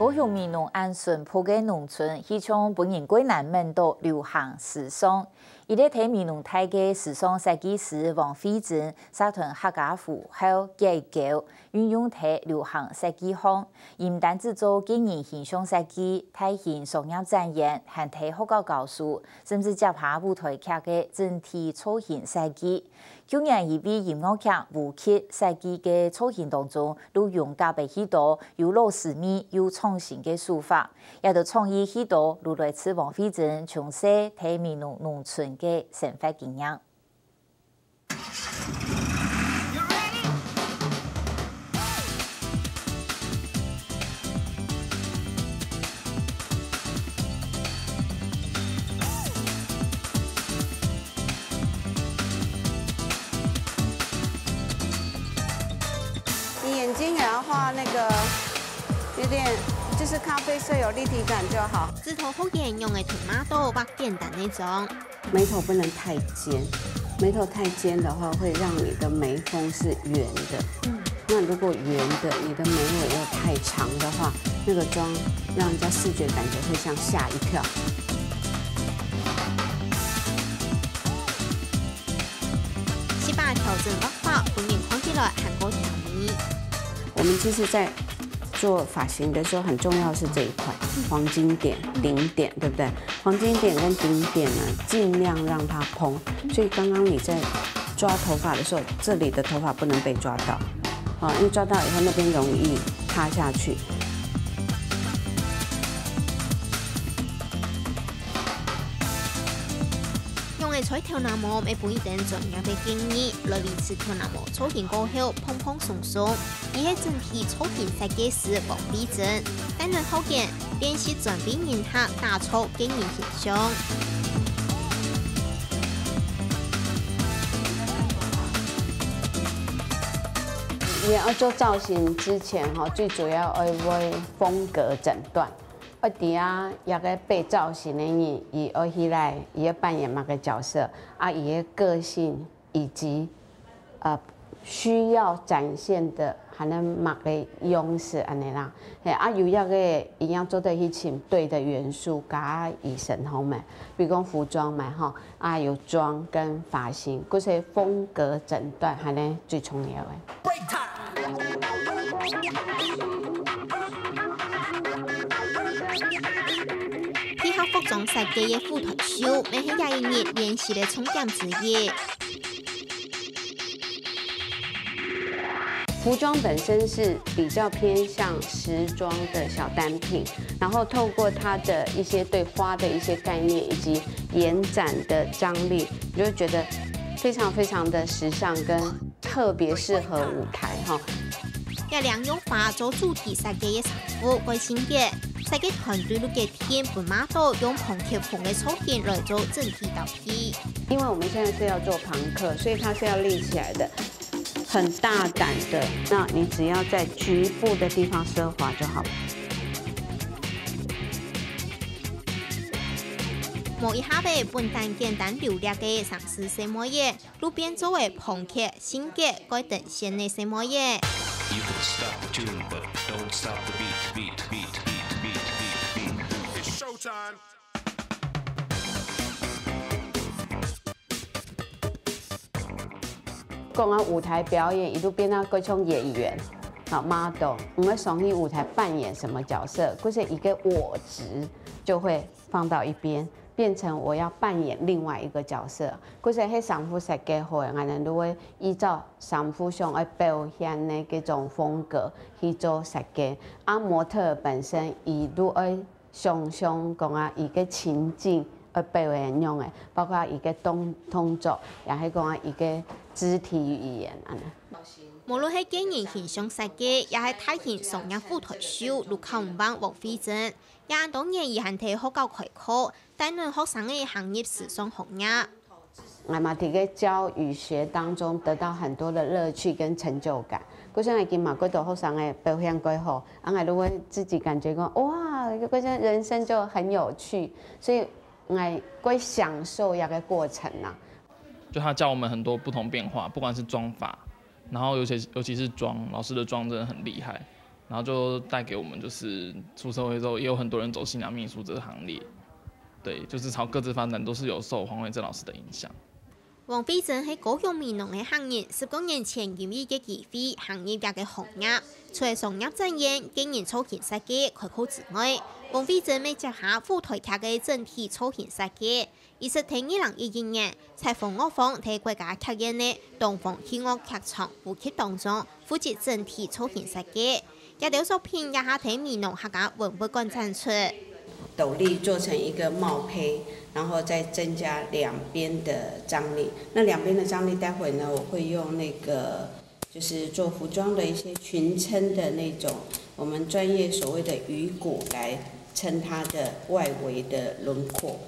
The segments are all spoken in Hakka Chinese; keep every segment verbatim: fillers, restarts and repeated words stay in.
高雄美濃恁淳樸个農村，戲像分人過難愐到流行時尚。一直在美濃大个時尚設計師王惠貞，續同客家符號結構，運用在流行設計項，毋單止做個人形象設計、大型商業展演，還在學校教書，甚至接下舞台劇个整體造型設計。 舊年佢為音樂劇《烏趌》設計个造型當中，錄用甲个戲肚有老師味又創新个手法，這兜創意戲肚都來自王惠貞從細在美濃農村个生活經驗。你眼睛也要画那个，有点就是咖啡色有立体感就好。指導學員用个圖畫都畫簡單个妝。眉头不能太尖，眉头太尖的话，会让你的眉峰是圆的。那如果圆的，你的眉尾又太长的话，那个妆让人家视觉感觉会像吓一跳。十八调整方法，分人看起来还过甜蜜。我们其实在做发型的时候，很重要的是这一块黄金点、顶点，对不对？黄金点跟顶点呢，尽量让它蓬。所以刚刚你在抓头发的时候，这里的头发不能被抓到，啊，因为抓到以后那边容易塌下去。用个吹头那毛，也不一定专业个建议，来维持头那毛造型过后，蓬蓬松松。 佢係整體造型設計師王惠貞，帶領學員練習專業人客打造個人形象。你要做造型之前吼，最主要愛會風格診斷，愛知啊，這个被造型的人，佢愛起來，佢要扮演麼个角色，啊，佢个個性 以及呃需要展现的還有麼个樣式恁呢啦。嘿，啊有一个一定要做得去尋對的元素，加以身後面，比如講服裝嘛吼，啊有妝跟髮型，故所風格診斷還呢最重要的。配合服裝設計个舞台秀，也係這一日練習个重點之一。 服装本身是比较偏向时装的小单品，然后透过它的一些对花的一些概念以及延展的张力，你就会觉得非常非常的时尚跟特别适合舞台哈。這領用花做主題設計个衫褲个性別，設計團隊六个team分馬到用蓬蓼風个造型來做整體搭配。因为我们现在是要做朋克，所以它是要立起来的。 很大胆的，那你只要在局部的地方奢华就好。無一下仔，本旦簡單流掠个城市細妹仔，路邊做个蓬蓼、性格蓋等鮮个細妹仔。 You can stop the tune, but don't stop the beat. Beat, beat, beat, beat, beat, beat. It's showtime. 講到舞台表演，佢就變到各種演員，好model，你會上去舞台扮演什麼角色，故所一個我執就會放到一邊，變成我要扮演另外一個角色。故所係衫褲設計好，𠊎等就會依照衫褲想愛表現个該種風格去做設計。啊，模特本身佢就愛 想像講啊，佢个情境愛表演仰仔，包括佢个動動作，也係講啊，佢个肢體語言恁呢。無論係個人形象設計，也係大型商業舞台秀，都靠毋捌王惠貞。也恁多年，佢還在學校開課，帶領學生仔行入時尚行業。 𠊎嘛在个教與學當中得到很多的樂趣跟成就感。故所𠊎今嘛過多學生个表現過好，啊，𠊎都會自己感覺講，哇，這個人生就很有趣，所以𠊎會享受這個過程啊。就他教我們很多不同變化，不管是妝髮，然後尤其尤其是妝，老師的妝真的很厲害。然后就带给我们就是出社会之后，也有很多人走新娘秘书这个行列。对，就是朝各自发展都是有受黄惠珍老师的影响。王惠珍係高雄美濃个客人，十多年前因為个機會行入這个行業，除了商業展演、个人造型設計開課之外，王惠珍乜接下舞台劇个整體造型設計。 佢係在二零一一年，在豐岳坊个國家劇院个東方器樂劇場舞劇當中負責整體造型設計。這兜作品這下在美濃客家文物館展出。斗笠做成一个帽胚，然后再增加两边的张力。那两边的张力，待会呢，我会用那个就是做服装的一些裙撑的那种，我们专业所谓的鱼骨来撑它的外围的轮廓。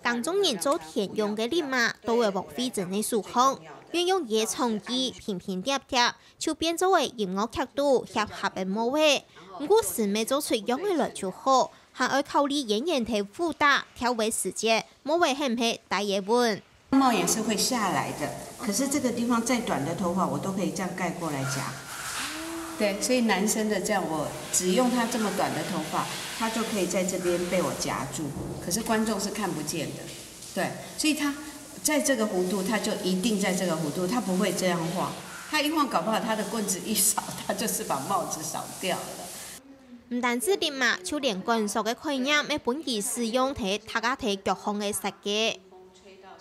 工作人做田用个笠嫲，到了王惠珍个手項，運用佢个創意拼拼疊疊，就變做了音樂劇肚協合个帽仔。毋過，係毋係做出樣仔來就好，還愛考慮演員个舞踏、跳舞時節，帽仔係毋係戴仔穩。帽也是会下来的，可是这个地方再短的头发，我都可以这样盖过来夹。对，所以男生的这样，我只用他这么短的头发，他就可以在这边被我夹住。可是观众是看不见的，对，所以他在这个弧度，他就一定在这个弧度，他不会这样晃。他一晃，搞不好他的棍子一扫，他就是把帽子扫掉了。毋單止笠嫲，就連管索个概念，乜分佢使用在大家个腳項个設計。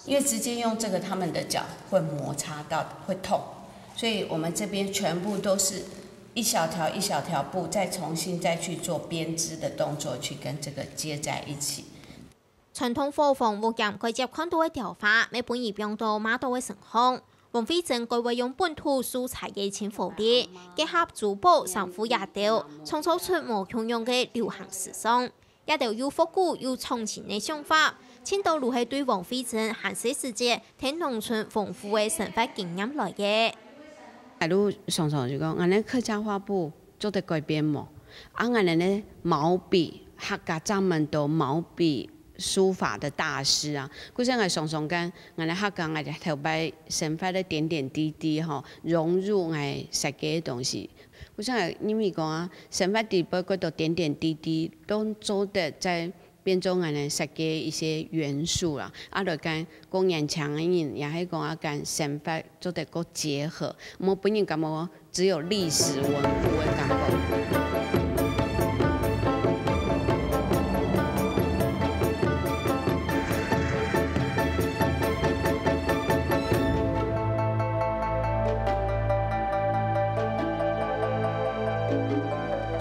因为直接用这个，他们的脚会摩擦到，会痛，所以我们这边全部都是一小条一小条布，再重新再去做编织的动作，去跟这个接在一起。传统伙房屋間蓋輒看到个雕花，乜分佢放到馬島个身項。王惠珍改為用本土素材个青花笠，結合珠寶、珊瑚這兜，創造出無共樣个流行時尚。這兜又復古又創新个想法，盡多都係對王惠珍還細時節在農村豐富个生活經驗來个。𠊎都常常就講，𠊎等客家畫布 做得改變無？啊，𠊎等个毛筆，客家專門做毛筆書法的大師啊，故所𠊎常常講，𠊎等客家𠊎等頭擺生活个點點滴滴吼，融入𠊎設計个東西。故所𠊎認為講啊，生活裡背幾多點點滴滴，都做得在 變做𠊎等設計一些元素啦。啊，來講，講年輕个人，也係講啊，跟生活做得過結合，毋好分人感覺只有歷史文物个感覺。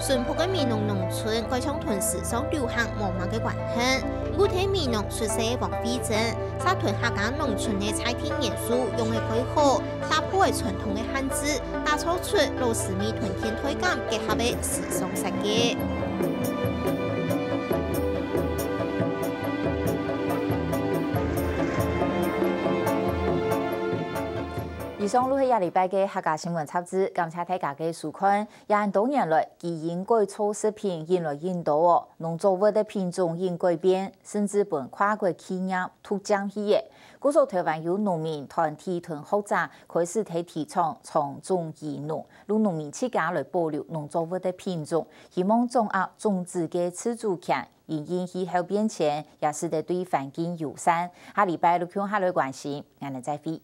淳樸个美濃農村，蓋像同時尚流行無麼个關係。毋過在美濃出世个王惠珍，煞同客家農村个在地元素用个蓋好，打破了傳統个限制，打造出老式美同現代感結合个時尚設計。 以上就係這禮拜个客家新聞雜誌，感謝大家个收看。也恁多年來，基因改造食品引來引多哦，農作物个品種因改變，甚至分跨國企業獨佔去了。故所台灣有農民團體同學者開始在地場場種基農，由農民自家來保留農作物个品種，希望掌握種子个自主權，因應氣候變遷，也使得對環境友善。下禮拜就共下來關心，𠊎等再會。